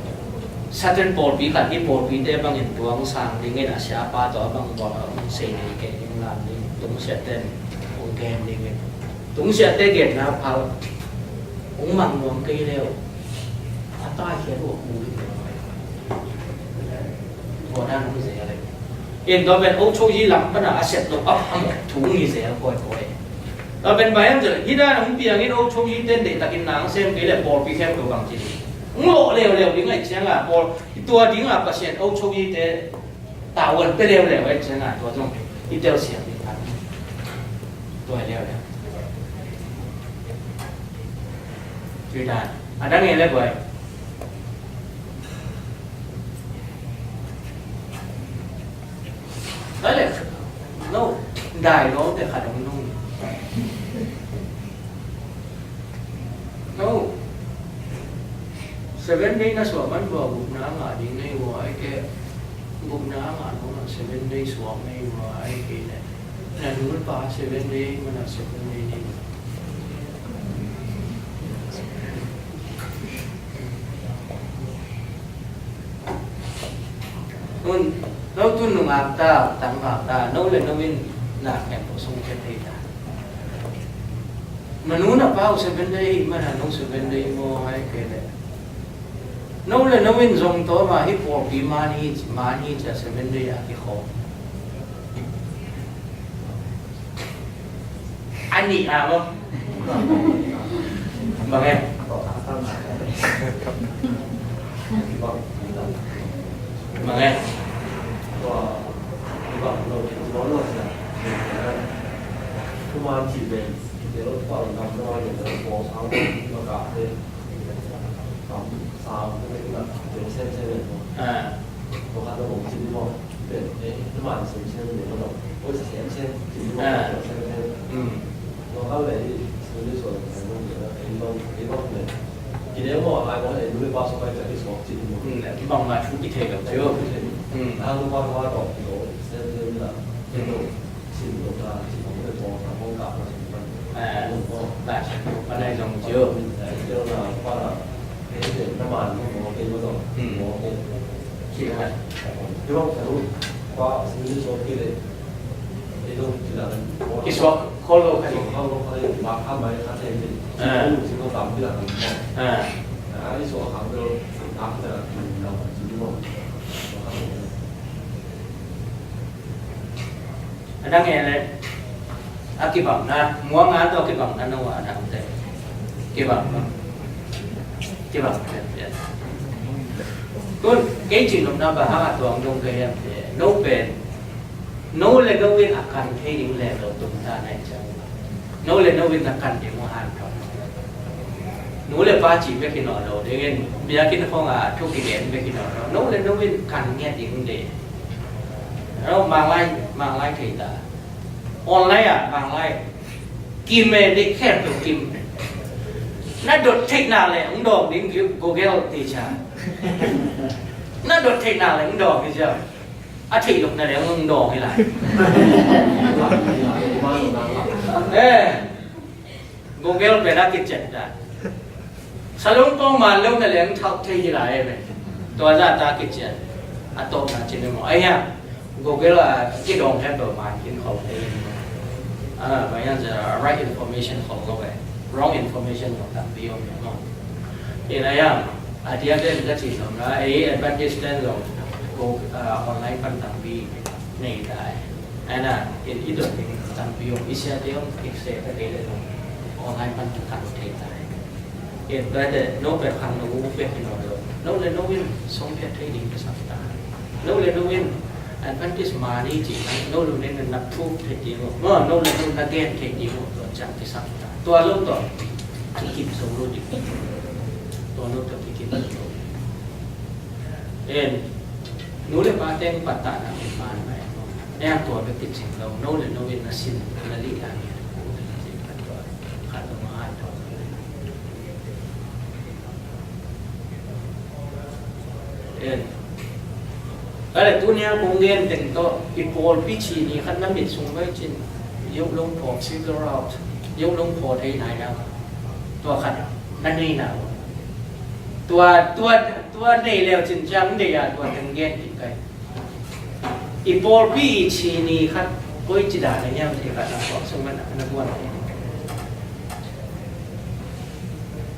Satan pawlpi khat hi pawlpi te bangin tuang sang dingin a siapa tawh a bang buang a hong sei nei kei ding lam ding, tungsiah ten hong gen dingin. Tungsiah te genna phal, hong mang nuam kei leu. A taikhiat uh a kul hi. Tua dan hong hi zel e. In tua pen Ochoyi lam pana a sep lo a, a mawh thu hong hi zel kawikawi. Tua pen bang hiam cih leh, hih dan hong piangin Ochoyi ten deihtakin nang sem kei leh pawlpi khempeuh bang ci ding. Hong lawh leuleu ding ahih ciangin pawl, tua dingin Pasian Ochoyi te tavuan pia leuleu ahih ciangin tua zong i telsiam ding a. Tua hi leuleu. Tui dan. A dang e le buai. Tua le, no, dai lo te khat hong nung. No. Seven Day na suah man bua gupna a ngah ding na hi ua, ai ke. Gupna a ngah lo na Seven Day suak na hi ua, ai ke le. Na nulpa Seven Day, mana Seven Day ni. Tun nungak ta, tangvak ta, no le no in na khempeuh sung khe thei ta. Na nu na pa uh Seven Day ahih manin no Seven Day maw, ahih kei leh no le no in zong tawm a hih pawlpi man hi, man hi ci a Seven Day a kikhawm. A nih a maw. Bang e? Bang e? Ah. Ah. Mm. Mm, bangmah thu kithei lo cio. Mm. Ah, lai siangtho pan ahi zong cio. Mm. Kisuak khol lo kha ding. Ah. Ah. A dang e le, a kibangna, muang a tawh kibangna no a dang te. Kibang no. Kibang te. Tun, kei cih nopna bang hang a tuang dong kei hiam te. No pen, no le no in a kan thei ding le lo tung ta nai ciang. No le no in na kan ding uh hanthawn. Nu le pa cih bek hi nawn lo dingin, biakinn khawng ah thu kigen bek hi nawn lo. No le no in kan ngiat ding de. No, Manglai, Manglai thei ta. Online ah, Manglai. Kim e, dik khem tu kim. Na dot theih nak leh hong dawng ding, Google teacher. Na dot theih nak leh hong dawng hi cia. A theih loh na leh hong dawng hi lai. Eh, Google pen a kician ta. Salung pawng man lo na leh hong thauh thei hi lai e. Tua zah ta kician. A tawpna cin hi maw. Ai hiam, Google a kidawng khempeuh man khin khol thei hi maw. Ah, bang hiam cia, right information khol lo e. Wrong information khol tampi om hi maw. Hi na hiam, a diakdiak ka cih nopna, ei Adventist ten zong, ko, ah, online pan tampi nei ta e. Ahi na, in i dot ding tampi om, i siate om, i se ta kei le zong, online pan kan thei ta e. In tua te, no pen khangno bek hi nawn lo. No le no in song pia thei ding kisam ta. No le no in Adventist mani ci, no le no in na prove thei ding lo. No, no le no na gen thei ding lo, tua ciang kisam ta. Tua lo tawh kikip zo lo ding. Tua lo tawh kikip zo lo. En, nu le pa teng pattahna man mai. En, tua bek kicing lo, no le no in na sin, na lih a ngen. Khat lo ma ai tawh. En. Kale, tuni a kong gen teng tawh, i pawlpi ci ni khat na mit sung vai cin, yoh long pawh, figure out, yoh long pawh thei nai na. Tua khat, na nei na. Tua, tua, tua nei leu cin ciang nei a, tua teng gen kik kai. I pawlpi i ci ni khat, koi ci dan a hiam thei khat na pawh sung man a na buan.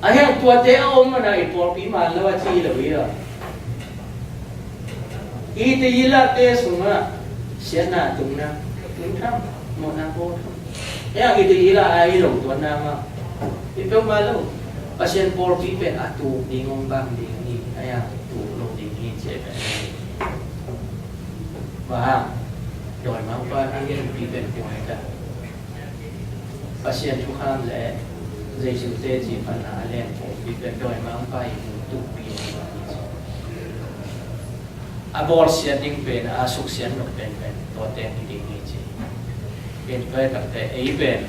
A hiang tuate a om mana i pawlpi man lo a ci lo hi a. Hi te hi la te sungah siatna tungna tung tham, mawhna bawl tham. A hiang hi te hi la a hi lo tuanna ma. Hi peuhmah lo. Pasian pawlpi pen a tuk ding hong bang ding hi. A hiang tuk lo ding hi ci a pen. Bang hang. Dawimangpa a genpi pen kua hi ta. Pasian thukham le Jesu teci panna a leng pawlpi pen dawimangpa i mu tukpi a bawlsiat ding pen a suksiat nop penpen tuate hi ding hi ci. Pen tua takte ei pen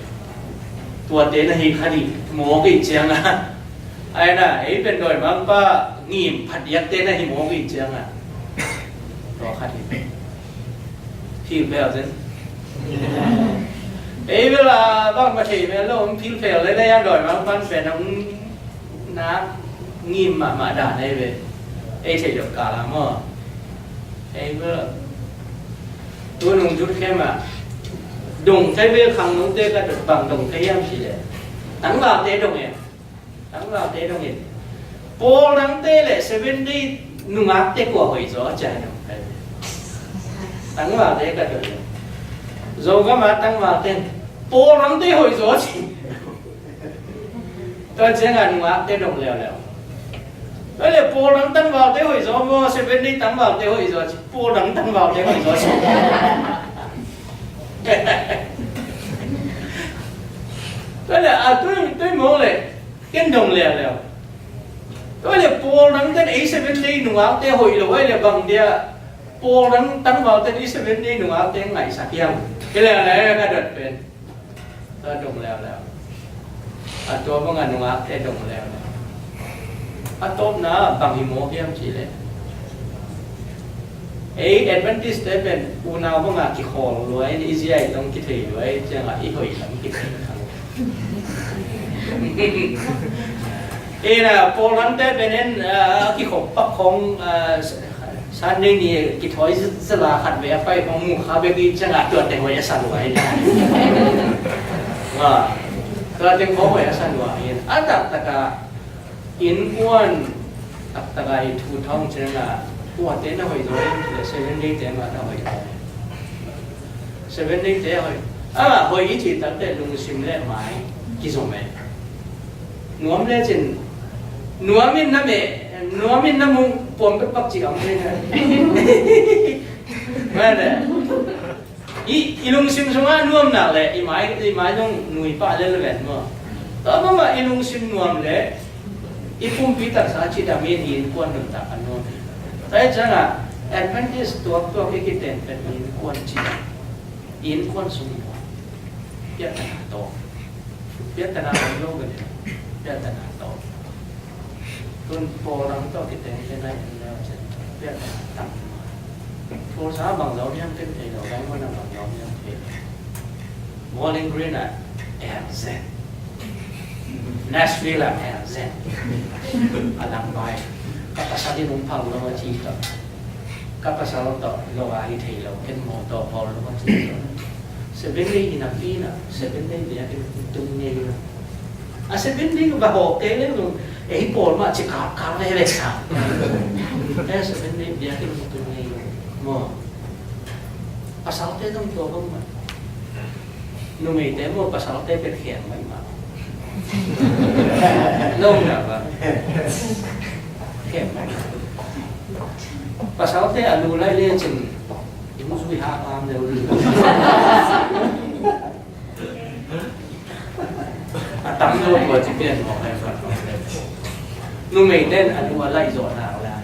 tuate na hi kha dih mawk i ciang a. Ai na, ei pen dawimangpa ngim phadiakte na hi mawk i ciang a. Tua khat hi. Thil bel zen. Ei bel a bang ma thei bel lo, hong thil fel le le yang dawimangpan pen hong na ngim mahmah dan ei ve. Ei thei dok kal a maw. Ei bel Tu nung zut khem a, dong thei ve khangnote ka dot bang dong thei hiam cih leh, tangvalte dong e. Tangvalte dong in. Pawl dangte le Seven Day nungakte kua hoih zaw a ci a dong thei ve. Tangvalte ka dot le. Zogam a tangvalte in, pawl dangte hoih zaw a ci. Tua ciangah nungakte dong leuleu. Tua le pawl dang tangvalte hoih zaw maw, Seven Day tangvalte hoih zaw ci, pawl dang tangvalte hoih zaw ci. Tua le a tui, tui mawng le ken dong leuleu. Tua le pawl dang ten ei Seven Day nungakte hoih lo ai le bang dia, pawl dang tangvalte ei Seven Day nungakte ngaihsak hiam. Hi leuleu ka dot pen. Tua dong leuleu. A tua bangah nungakte dong leuleu. A tawpna bang hi mawk hiam cih leh, ei Adventist te pen unau bangah kikhawl luai, i ziai dong kithei luai, ciangah i hoih lam kithei kha. Ina pawl dangte pen en, a kikhop pak khong, a, Sunday ni kithawi zala khat ve a pai hong mu kha bek i ciangah tua teng hoih a sa lua hi. Tua teng khong hoih a sa lua hi. A taktakah innkuan taktakah i thu thawng ciangah kuate na hoih zaw le Seven Day te mah na hoih zaw. Seven Day te hoih. A hoih i cih takte lungsim le mai kizom e. Nuam lecin, nuam in na meh, nuam in na mu puam pekpak cih a om thei na. Mate. I, i lungsim sungah nuamnak le i mai, i mai zong nui pah lelven maw. Tua bangah i lungsim nuam le i pumpi taksa cidam in i innkuan nuntak a nuam hi. Tua hi ciangah Adventist tuaktuak i kiten pen i innkuan cidam. I innkuan sung nuam. Piattana tawh. Piattana om lo ka ding. Piattana tawh. Tun pawl dang tawh kiteng te nai en leu cin. Piattana tam. Tulsa bang zo hiam ken thei lo, Diamond a bang zo hiam thei lo. Bowling Green a L Z. Nashville a L Z. A lang bai. Ka pasal in hong phal lo a ci tawh. Ka pasal tawh lo a hi thei lo, ken mawtaw pawl lo a ci tawh. Seven Day hi napi na, Seven Day biakinn tung ngei lo. A Seven Day va hawh kei leng zong, ei pawl mah ci kal kal veve sa. Eh, Seven Day biakinn tung ngei lo. Maw. Pasalte zong tua bang mah. Numeite maw, pasalte pet khem mahmah. Lo na ba. Khem mahmah. Pasalte a lu lai lecin, i mu zui ha am deuh. A tam lo tua ci pian mawk ai fa. Numeite in a lu a laih zawh nak la.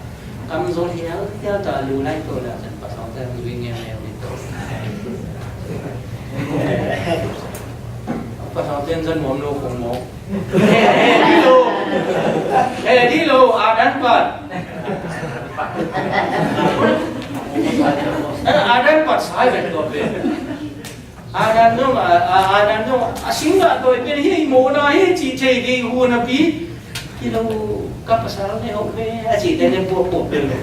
Kam zaw hial hial ta lu lai to la cin pasal ten zui ngial ngial ni to. Pasal ten zan muam lo kong mawk. Eh, di lo. Eh, di lo, a dan pat. Eh, a dan pat sai vet to pe. Adam zong, a, a, Adam zong, a singgah tawi pen hi, mawhna hi, cih thei ding hun a pi. Hi lo, ka pasal ne hauh ve, a cih te ne puak puak pen lo.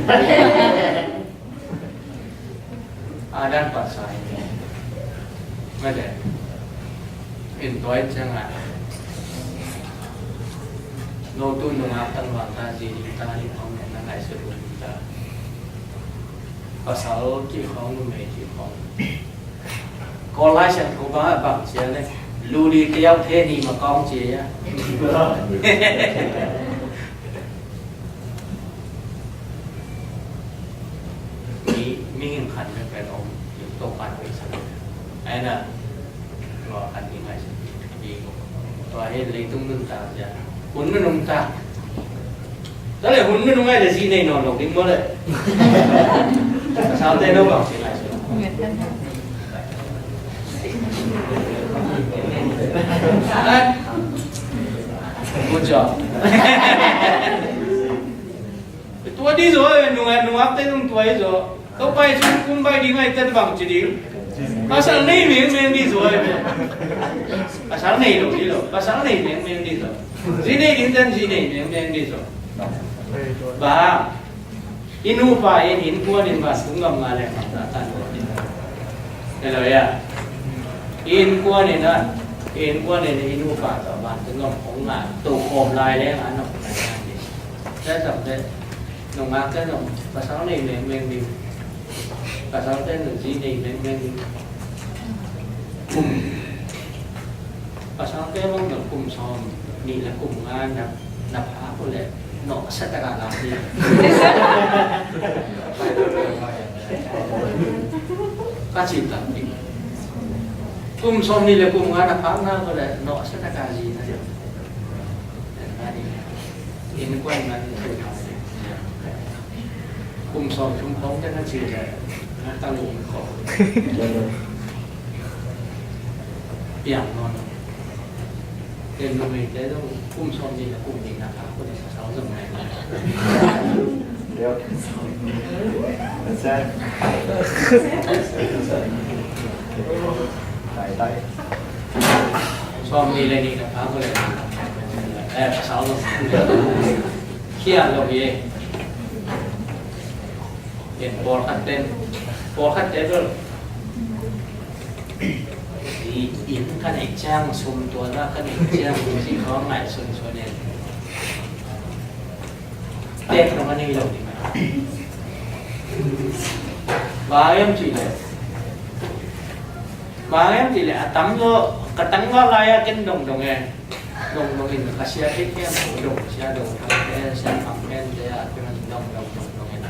Adam pasal hi. Mate. In tawi ciangah. No tu nungak tangval ta zi ding ta ding hong ne na ngai se ding ta. Pasal cih hong, numei cih hong. Kawl Lai Siangtho bang a bang cia le, lu li tiau the ni ma kawng cia. Mi, mi hing khan me pen om, to khan me sa. Ai na, lo khan ni ngai sa. Tua hi leitung nuntak zia. Hun nunung ta. Tua le hun nunung ai le zi nei nawn lo ding maw le. Salte no bang si lai si. Good job. Tua di zaw, nungak, nungak te nung tua hi zaw. Topa Jesu kum bai ding ai tat bang ci ding. Pasal nei mengmeng di zaw ai ve. Pasal nei lo di lo. Pasal nei mengmeng di zaw. Zi nei ding ten zi nei mengmeng di zaw. Ba. I nupa in innkuan in vantung gam nga leng bang ta tan lo di. Hello, ya. Innkuan in a, innkuan in a, i nupa tawh vantung gam hong ngah to khawm lai leng a, nong ngai ngai ni. Tua tam te, nong ngak te nong pasal nei mengmeng ding. Pasal te nong zi nei mengmeng ding. Kum, pasal te bang nong kum sawm nih le kum nga na, na phak uh leh nawh sa taka lak ding. Ka cih tak ding. Kum sawm nih le kum nga na phak na ko leh nawh sa taka zi na ding. Innkuan man kum sawm thum khawng te na ci leh na ta lum khawng. Piang nawn. Ken numeite zong kum sawm nih le kum nih na phak uh leh sa zong ngai. Sawm nih le nih na phak uh leh, eh, pasal lo. Khia lo hi. Ken pawlkhat ten, pawlkhat ten lo. Zi inn ka neih ciang, sum tualna ka neih ciang, zi khawng ngaihsun sun in. Tek dong a nei lo ding a. Bang hiam cih leh, bang hiam cih leh, a tam zaw, ka tangval lai-a ken dongdong e. Dongdong in ka sia thei ken, dong sia dong thang ken, sia kham ken, sia a ken dongdong dongdong in.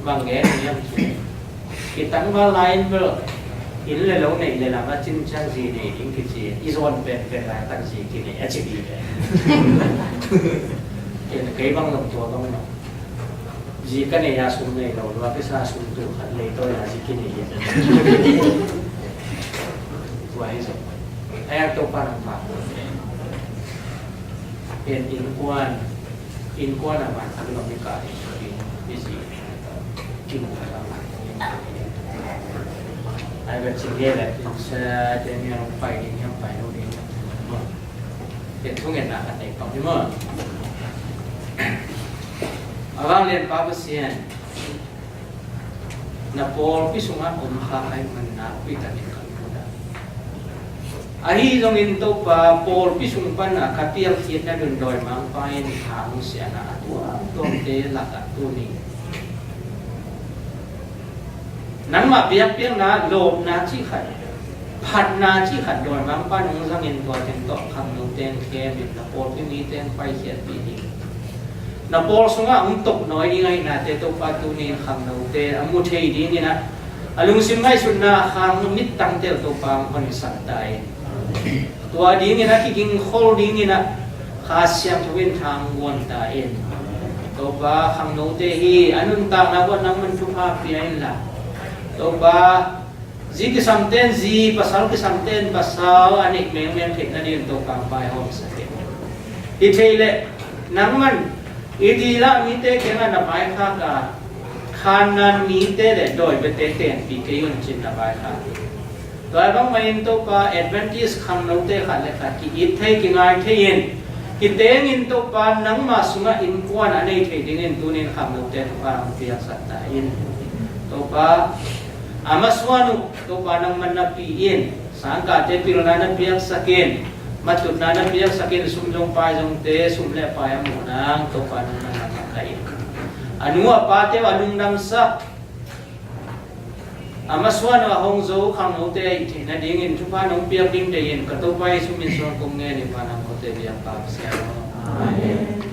Bang gen hiam cih leh, i tangval lai-in bel inn le lo neih le lam a cin ciang zi nei ding kici, i zawn penpen laitak zi kinei a ci ding e. Ken kei bang zong tua bang lo. Zi ka nei a sum nei lo lua, kisa sum tu khat lei tawi a zi kinei hi. Tua hi zong. A yak Topa nang pa. Ken innkuan, innkuan a man a lua mi ka hi zi. Ai, ka cing ge le, in sa te mi a pai ding, hiam pai lo ding. Ken thungetna khat nei pang hi maw. A vanglianpa Pasian, na pawlpi sungah om kha ahih manin nakpi takin ka lungdam. Ahi zongin Topa, pawlpi sung panah ka pialkhiatna dun dawimangpa in hang siahna a tuamtuamte lakah tuni nangmah biakpiakna, lawpna cih khat, phatna cih khat dawimangpa nong zangin tua teng tawh khangnote in khemin na pawlpi mite in paikhiatpih ding. Na pawl sungah hong toknawi ding ahihnate Topa tuni in khangnote a mu thei dinginah a lungsim ngaihsutna a khang mittangte uh Topa hong honsak ta in. Tua dingin a kigingkhol dinginah Kha Siangtho in thang guan ta in. Topa khangnote hi a nuntakna guan nangman thupha pia inla. Topa zi kisamte in zi, pasal kisamte in pasal a neih mengmeng theih nadingin Topa hong vaihawmsak in. Hi thei leh nangman i dilah mite kiangah na vaikhak a, khannan mite le dawibete tenpih kei un cin na vaikhak in. Tua bangmahin Topa Adventist khangnote khat le khat ki-it thei, kingai thei in, kitengin Topa nangmah sungah innkuan a nei thei dingin tunin khangnote Topa hong piaksak ta in. Topa a masuan uh Topa nangman na pi in, sangkahte pilna na piaksak in, matutna na piaksak in, sum zong pai zongte, sum le pai a muh nang Topa nangman na mak in. A nu a pate uh a lungdamsak, a masuan uh a hong zo khangnote a it theih nadingin thupha nong piak ding deihin ka Topa Jesu min suang kong ngen hi, Pa nang kote biak pa Pasian aw. Amen.